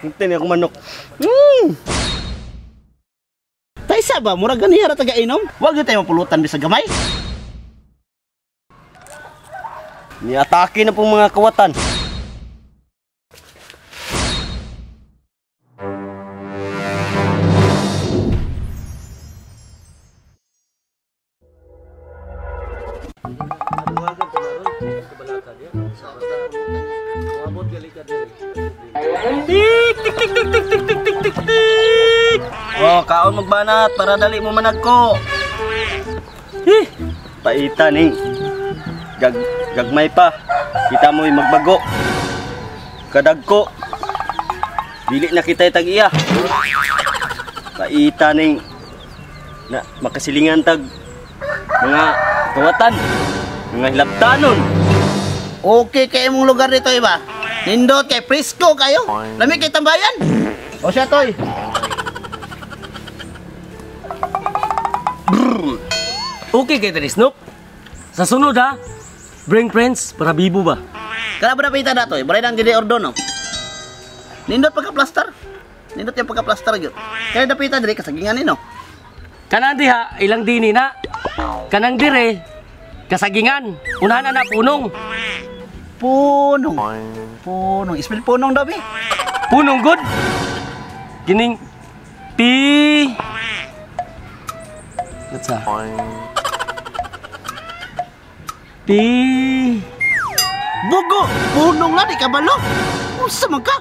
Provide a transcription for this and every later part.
Hintay niya akong manok. Taysa ba murag ganiha ra taga inom? Wag gyud tayo mapulutan bisag gamay. Niatake na pong mga kawatan. Tik tik tik tik tik tik tik tik tik tik. Oh, kaon magbanat para dali mo managko. Hi, paita ning. Gagmay pa. Kita mo'y magbago. Kadagko. Dili na kita tag-iya. Paita ning na makasilingan tag mga kawatan, mga hilabtanon. Okay kay imong lugar dito iba. Nindot kay presko kayo. Lami kay tambayan. O siya toy. Okay kay diri Snoop. Sa sunod ha, bring friends para bibo ba. Kana ba napita na toy? Baray nang gini ordono. Nindot pagka plaster. Nindot yung pagka plaster gyud. Kay dapita diri kasagingan nino. Kanang diha ilang dini na. Kanang dire kasagingan. Unahan na punong. Punong. Punong. Spell punong daw bi. Punong good. Kining P. What's P. Bugo. Punong na di kabalo. Unsa man ka?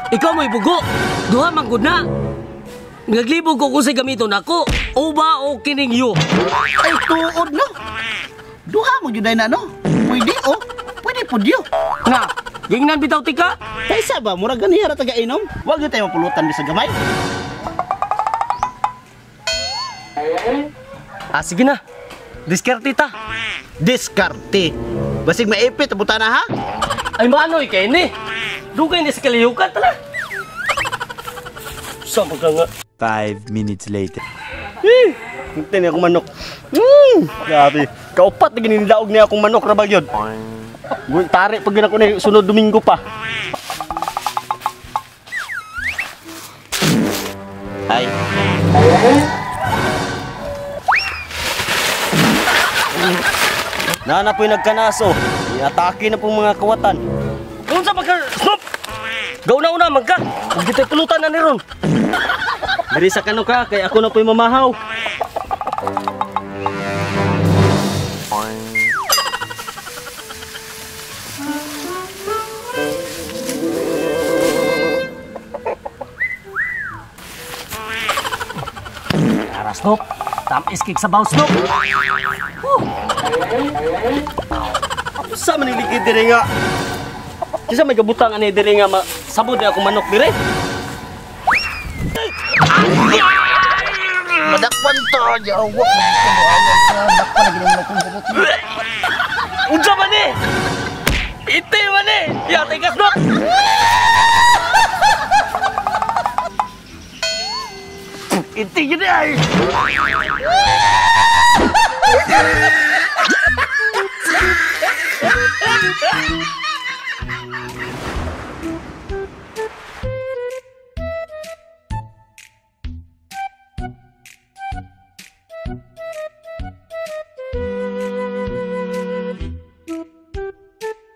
Ikaw mo'y bugo. Duha man gud na. Naglibog ko kung sa gamiton nako. Uba o kining yu. Ay tuod no. Duha mo gyud na no. Pwede o. Pwede pud yo. Na, gingnan bitaw tika. Kaysa ba murag ganiha ra taga inom? Wag gyud tayo mapulutan bisag gamay. Ah, sige na. Diskarte ta. Diskarte. Basig maipit abutan na ha. Ay manoy kay ni. Dugay ni sa kaliyukan tala. Sa mga nga. 5 minutes later. Hintay niya akong manok. Grabe. Kaupat na ginilaog niya akong manok ra ba gyud. Tari pag gina ko na sunod Domingo pa. Ay. Nana po'y nagkanaso. Niatake na pong mga kawatan. Unsa pa ka, Snoop? Gauna-una man ka. Huwag kita pulutan na ni ron. Diri sa kano ka, kay ako na po'y mamahaw. Tara, Snoop. Tamis kig sabaw, Snoop. Sa maniligid diri nga. Kisa may gabutang ani diri nga sabod ni akong manok diri. Madakpan to, yawa. Dakpan na ginawa kong gabot. Unsa man ni? Ite man ni. Yatay ka, Snoop. Ite gid ay.